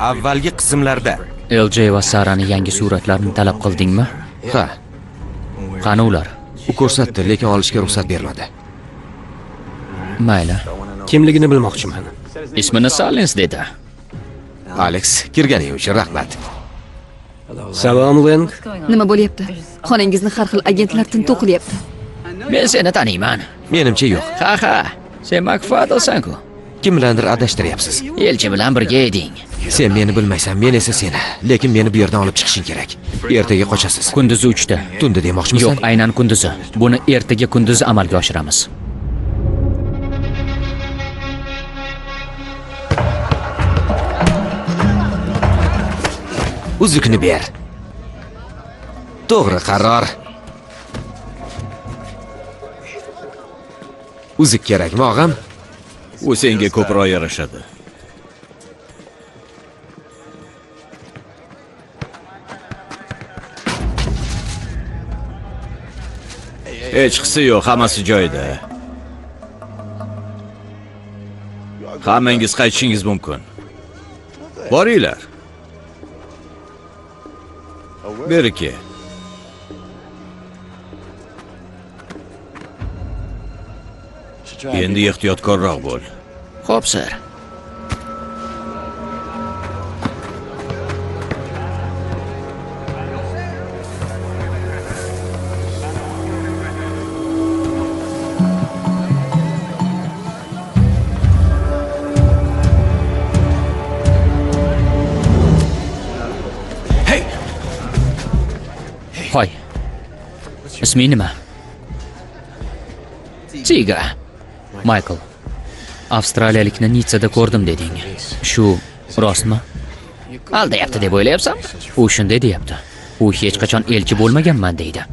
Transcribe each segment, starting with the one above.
Avvalgi qismlarda. LJ va Sarani yangi suratlarni talab qildingmi? Ha, Qani ular? u ko'rsatdi, lekin olishga ruxsat bermadi. Mayli. Kimligini bilmoqchiman. Ismini Salins dedi. Alex, kirganing uchun rahmat. Salom, Leng. Nima bo'lyapti? Xonangizni har xil agentlar tintuv qilyapti. Men seni taniyman. Menimcha yo'q. Ha ha, sen McFaddensan-ku. Kim bilandir adashtiryapsiz. Elchi bilan birga eding. Sen meni bilmaysan, men esa seni. Lekin meni bu yerdan olib chiqishing kerak. Ertaga qochasiz. Kunduzi 3 da. Tunda demoqchimisan? Yo'q, aynan kunduzi. Buni ertaga kunduzi amalga oshiramiz. Uzukni ber. To'g'ri qaror. Uzuk kerakmi, og'am? U senga ko'proq yarashadi. Hechqisi yo'q, hammasi joyida. Hammangiz qaytishingiz mumkin. Boringlar. Beriki. Endi ehtiyotkorroq bo'l. Xo'p, sir. Hoy. Isming nima? Tiga. Michael. Avstraliyalikni Nitsada ko'rdim deding. Shu rostmi? Aldayapti deb o'ylayapsanmi? U shunday deyapti. U hech qachon elchi bo'lmaganman deydi.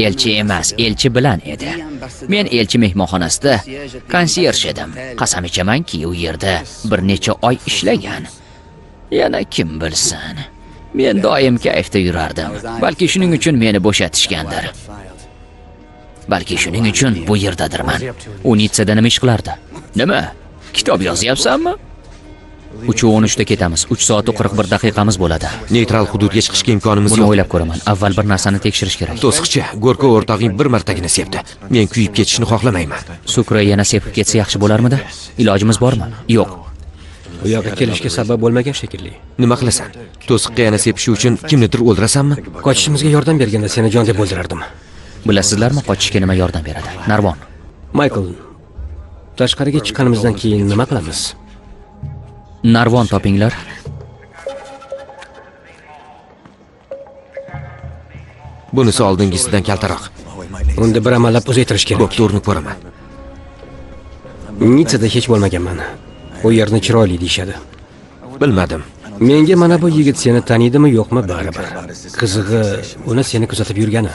Elchi emas, elchi bilan edi. Men elchi mehmonxonasida konsyerj edim. Qasam ichamanki, u yerda bir necha oy ishlagan. Yana kim bilsin. Men doim kayfda yurardim. Balki shuning uchun meni bo'shatishgandir. Balki shuning uchun bu yerdadirman. U Nitsada nima ish qilardi? Nima? Kitob yozyapsanmi? 3:13 da ketamiz. 3 soat 41 daqiqamiz bo'ladi. Neytral hududga chiqishga imkonimiz Buni yo'q. o'ylab ko'raman. Avval bir narsani tekshirish kerak. To'siqchi, Go'rkov o'rtog'ing bir martagina sepdi. Men kuyib ketishni xohlamayman. Sukra yana sepib ketsa yaxshi bo'larmidi? Ilojimiz bormi? Yo'q. U yoqqa kelishga sabab bo'lmagan shekilli. Nima qilasan? To'siqqa yana sepishi uchun kimnidir o'ldirasanmi? Qochishimizga yordam berganda seni jon deb o'ldirardim. Bilasizlarmi, qochishga nima yordam beradi? Narvon. Michael, tashqariga chiqqanimizdan keyin nima qilamiz? Narvon topinglar. Bunisi oldingisidan kaltaroq. Unda bir amallab uzaytirish kerak. Bo'pti, urinib ko'raman. Nitsada hech bo'lmaganman. U yerni chiroyli deyishadi. Bilmadim. Menga mana bu yigit seni tanidimi yo'qmi baribir. Qizig'i, uni seni kuzatib yurgani.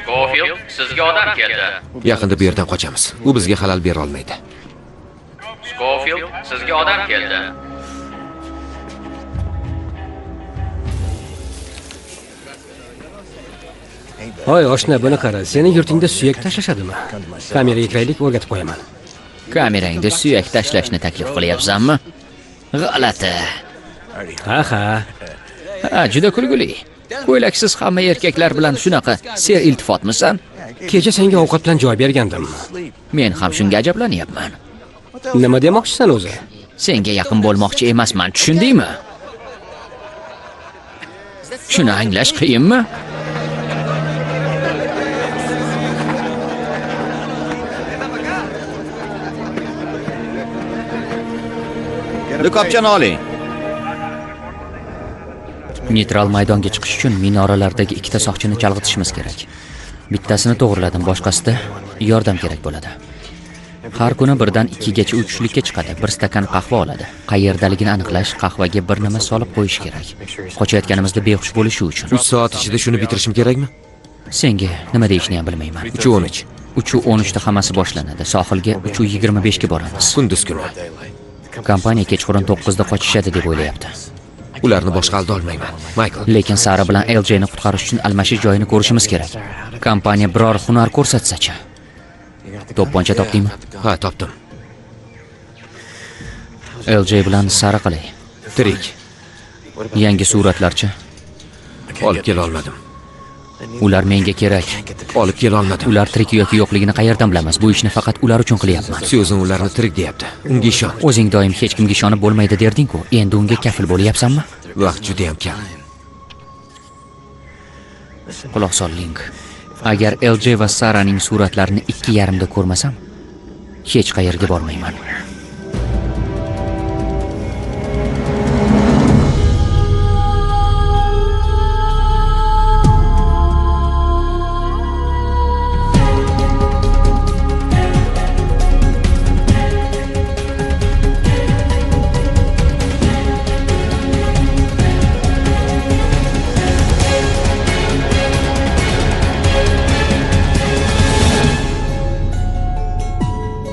Schofield, sizga odam keldi. Yaqinda bu yerdan qochamiz. U bizga xalal bera olmaydi. Schofield, sizga odam keldi. Hoy oshna, buni qara. Seni yurtingda suyak tashlashadimi? Kameraga kiraylik, o'rgatib qo'yaman. Kamerangda suyak tashlashni taklif qilyapsanmi? G'alati. Ha ha. Ha, juda kulgili. Ko'ylaksiz hamma erkaklar bilan shunaqa seriltifotmisan? Kecha senga ovqat bilan joy bergandim. Men ham shunga ajablanyapman. Nima demoqchisan o'zi? Senga yaqin bo'lmoqchi emasman, tushundingmi? Shuni anglash qiyinmi? Likopchani oling. Neytral maydonga chiqish uchun minoralardagi ikkita soqchini chalg'itishimiz kerak. Bittasini to'g'riladim, boshqasida yordam kerak bo'ladi. Har kuni 1dan 2gacha u tushlikka chiqadi, bir stakan qahva oladi. Qayerdaligini aniqlash, qahvaga bir nima solib qo'yish kerak. Qochayotganimizda behush bo'lishi uchun. 3 soat ichida shuni bitirishim kerakmi? Senga nima deyishni ham bilmayman. 3:13. 3:13 da hammasi boshlanadi. Sohilga 3:25 ga boramiz. Kunduz kuni. Kompaniya kechqurun 9 da qochishadi deb o'ylayapti. Ularni boshqa alda olmayman, Michael. Lekin Sara bilan LJ ni qutqarish uchun almashish joyini ko'rishimiz kerak. Kompaniya biror hunar ko'rsatsa-chi. To'pponcha topdingmi? Ha, topdim. LJ bilan Sara qalay? Tirik. Yangi suratlarchi? Olib kela olmadim. Ular menga kerak. Olib kela olmadim. Ular tirik yoki yo'qligini qayerdan bilamiz? Bu ishni faqat ular uchun qilyapman. Syuzan ularni tirik deyapti. Unga ishon. O'zing doim hech kimga ishonib bo'lmaydi derding-ku. Endi unga kafil bo'lyapsanmi? Vaqt juda ham kam. Quloq sol, Link. Agar LJ va Saraning suratlarini 2:30da ko'rmasam, hech qayerga bormayman.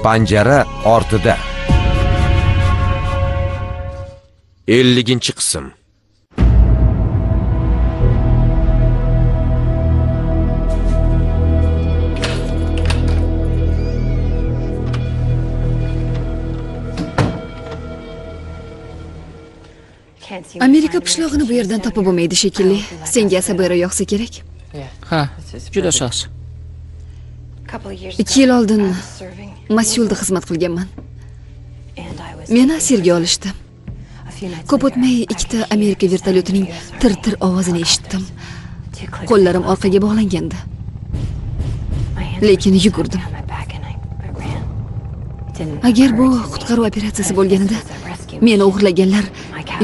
Panjara ortida. 50-qism. Amerika pishloqini bu yerdan topib bo'lmaydi shekilli. Senga Asabera yoqsa kerak. Ha, juda soz. 2 yil oldin Mosulda xizmat qilganman. Meni asirga olishdi. Ko'p o'tmay 2 ta Amerika vertolyotining tir-tir ovozini eshitdim. Qo'llarim orqaga bog'langandi. Lekin yugurdim. Agar bu qutqaruv operatsiyasi bo'lganida, meni o'g'irlaganlar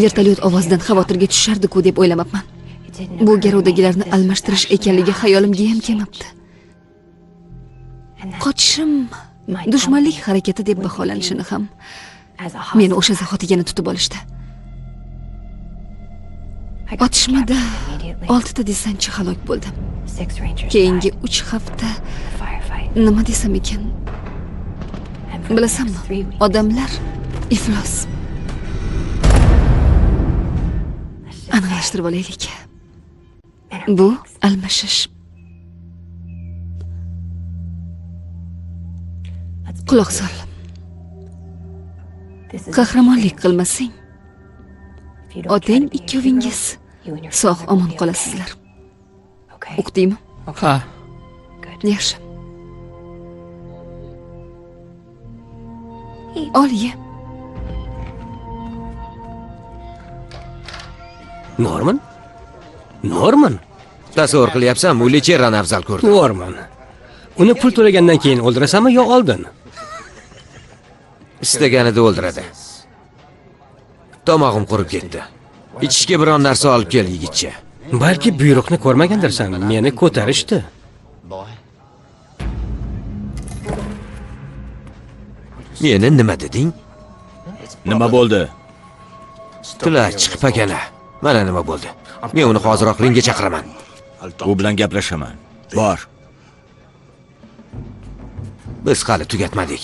vertolyot ovozidan xavotirga tushardi-ku deb o'ylamabman. Bu garovdagilarni almashtirish ekanligi xayolimga ham kelmabdi. Qochishim dushmanlik harakati deb baholanishini ham meni o'sha zahoti yana tutib olishdi. Otishmada 6 ta desantchi halok bo'ldi. Keyingi 3 hafta nima desam ekan? Bilasanmi, odamlar iflos. Aniqlashtirib olaylik. Bu almashish. Quloq sol. Qahramonlik qilmasang, otang ikkovingiz sog' omon qolasizlar. Uqdingmi? Ha. Yaxshi. Ol, ye. Norman? Norman? Tasavvur qilyapsanmi, u Lecherani afzal ko'rdi. Norman. Uni pul to'lagandan keyin o'ldirasanmi yo oldin? Istaganida o'ldiradi. Tomog'im qurib ketdi. Ichishga biron narsa olib kel, yigitcha. Balki buyruqni ko'rmagandirsan, meni ko'tarishdi. Meni nima deding? Nima bo'ldi? Tila chiqib pakana. Mana nima bo'ldi. Men uni hoziroq ringga chaqiraman. U bilan gaplashaman. Bor. Biz hali tugatmadik.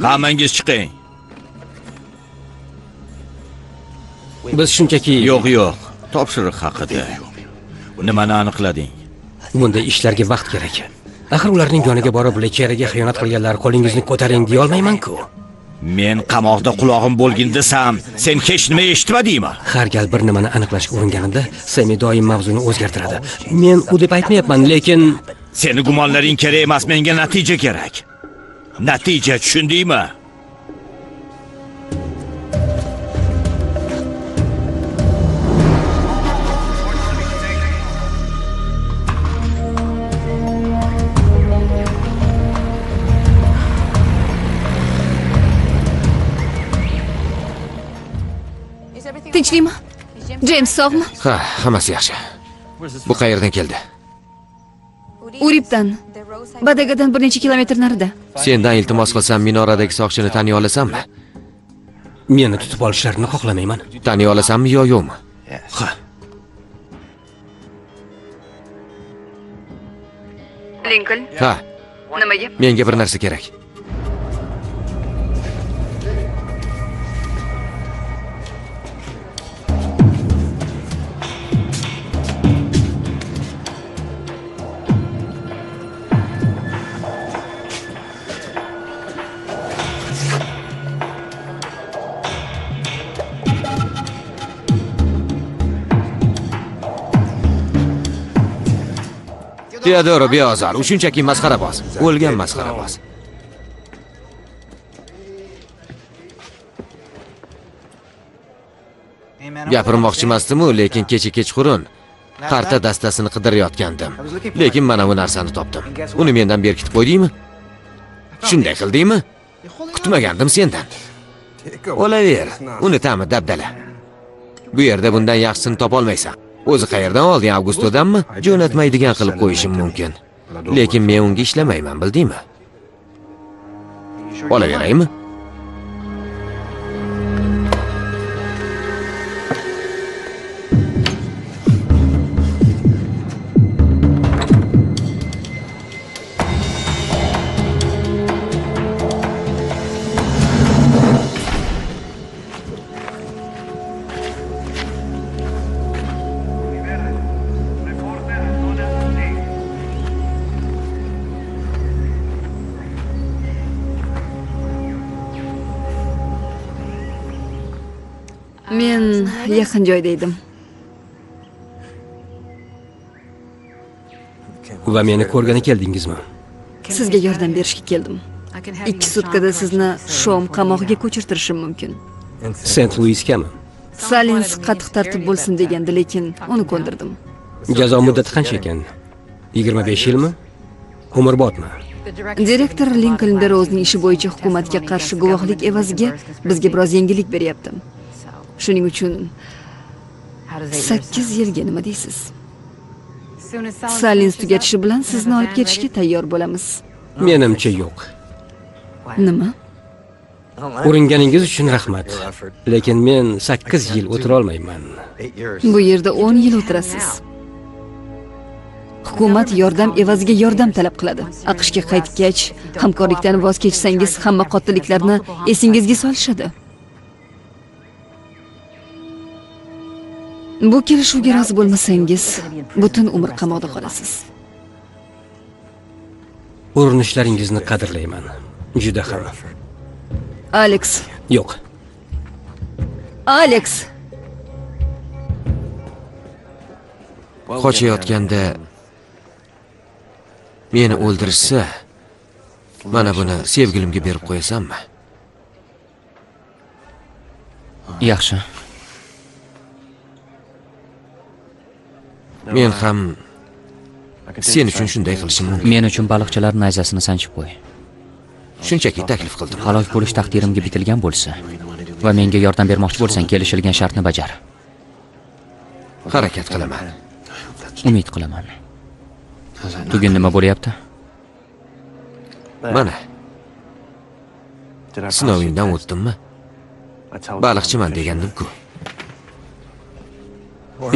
Hammangiz chiqing. Biz shunchaki... Yo'q, yo'q. Topshiriq haqida. Nimani aniqlading? Bunday ishlarga vaqt kerak. Axir ularning yoniga borib Lecheraga xiyonat qilganlar qo'lingizni ko'taring deya olmayman-ku. Men qamoqda qulog'im bo'lgin desam, sen hech nima eshitmadingmi? Har gal bir nimani aniqlashga uringanimda, Semi doim mavzuni o'zgartiradi. Men u deb aytmayapman, lekin seni gumonlaring kerak emas, menga natija kerak. Natija, tushundingmi? Tinchlikmi? James sog'mi? Ha, hammasi yaxshi. Bu qayerdan keldi? Uribdan. Badagadan bir necha kilometr narida. Sendan iltimos qilsam, minoradagi soqchini taniy olasanmi? Meni tutib olishlarini xohlamayman. Taniy olasanmi yo yo'qmi? Ha. Lincoln. Ha. Nimaga? Menga bir narsa kerak. Teodoro beozor, u shunchaki masxaraboz. O'lgan masxaraboz. Gapirmoqchi emasdim-u, lekin kecha kechqurun qarta dastasini qidirayotgandim. Lekin mana bu narsani topdim. Uni mendan berkitib qo'ydingmi? Shunday qildingmi? Kutmagandim sendan. Olaver, uni ta'mi dabdala. Bu yerda bundan yaxshisini topa olmaysan. O'zi qayerdan olding, Avgustodanmi? Jo'natmaydigan qilib qo'yishim mumkin. Lekin men unga ishlamayman, bildingmi? Olaveraymi? Men yaqin joyda edim. Va meni ko'rgani keldingizmi? Sizga yordam berishga keldim. 2 sutkada sizni Shom qamog'iga ko'chirtirishim mumkin. Sent Luiskami? Salins qattiq tartib bo'lsin degandi, lekin uni ko'ndirdim. Jazo muddati qancha ekan? 25 yilmi? Umrbodmi? Direktor Lincoln Berrowsning ishi bo'yicha hukumatga qarshi guvohlik evaziga bizga biroz yengillik beryapti. Shuning uchun 8 yilga nima deysiz? Salins tugatishi bilan sizni olib ketishga tayyor bo'lamiz. Menimcha yo'q. Nima? Uringaningiz uchun rahmat. Lekin men 8 yil o'tira olmayman. Bu yerda 10 yil o'tirasiz. Hukumat yordam evaziga yordam talab qiladi. AQShga qaytgach, hamkorlikdan voz kechsangiz, hamma qotilliklarni esingizga solishadi. Bu kelishuvga rozi bo'lmasangiz, butun umr qamoqda qolasiz. Urinishlaringizni qadrlayman. Juda ham. Alex. Yo'q. Alex. Qochayotganda meni o'ldirishsa, mana buni sevgilimga berib qo'yasanmi? Yaxshi. Men ham sen uchun shunday qilishim mumkin. Men uchun baliqchilar nayzasini sanchib qo'y. Shunchaki taklif qildim. Halok bo'lish taqdirimga bitilgan bo'lsa va menga yordam bermoqchi bo'lsang, kelishilgan shartni bajar. Harakat qilaman. Umid qilaman. Bugun nima bo'lyapti? Mana. Sinovingdan o'tdimmi? Baliqchiman degandim-ku.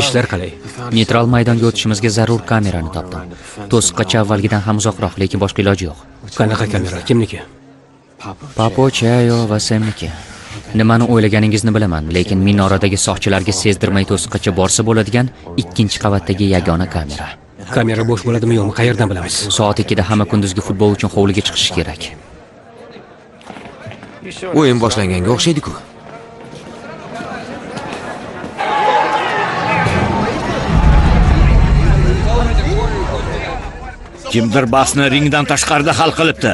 Ishlar qalay? Neytral maydonga o'tishimizga zarur kamerani topdim. To'siqqacha avvalgidan ham uzoqroq, lekin boshqa iloji yo'q. Qanaqa kamera? Kimniki? Papo, Chayo va Samniki. Nimani o'ylaganingizni bilaman, lekin minoradagi soqchilarga sezdirmay to'siqqacha borsa bo'ladigan 2-chi qavatdagi yagona kamera. Kamera bo'sh bo'ladimi yo'qmi, qayerdan bilamiz? Soat 2da hamma kunduzgi futbol uchun hovliga chiqishi kerak. O'yin boshlanganga o'xshaydi-ku. Kimdir bahsni ringdan tashqarida hal qilibdi.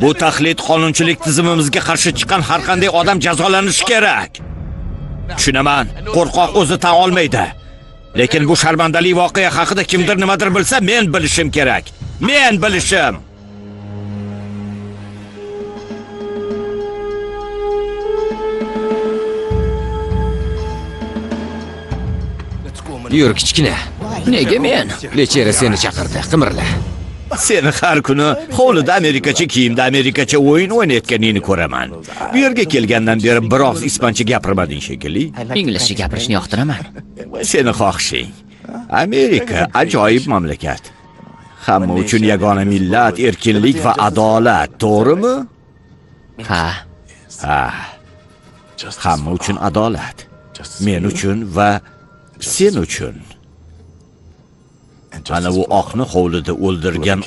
Bu taxlit qonunchilik tizimimizga qarshi chiqqan har qanday odam jazolanishi kerak. Tushunaman, qo'rqoq o'zi tan olmaydi. Lekin bu sharmandali voqea haqida kimdir nimadir bilsa, men bilishim kerak. Men bilishim. Yur kichkina. Nega men? Lechera seni chaqirdi, qimirla. Seni har kuni hovlida amerikacha kiyimda amerikacha o'yin o'ynayotganingni ko'raman. Bu yerga kelgandan beri biroz ispancha gapirmading shekilli. Inglizcha gapirishni yoqtiraman. Seni xohishing. Amerika ajoyib mamlakat. Hamma uchun yagona millat, erkinlik va adolat, to'g'rimi? Ha. Ha. Hamma uchun adolat. Men uchun va sen uchun. Ana u oqni hovlida o'ldirgan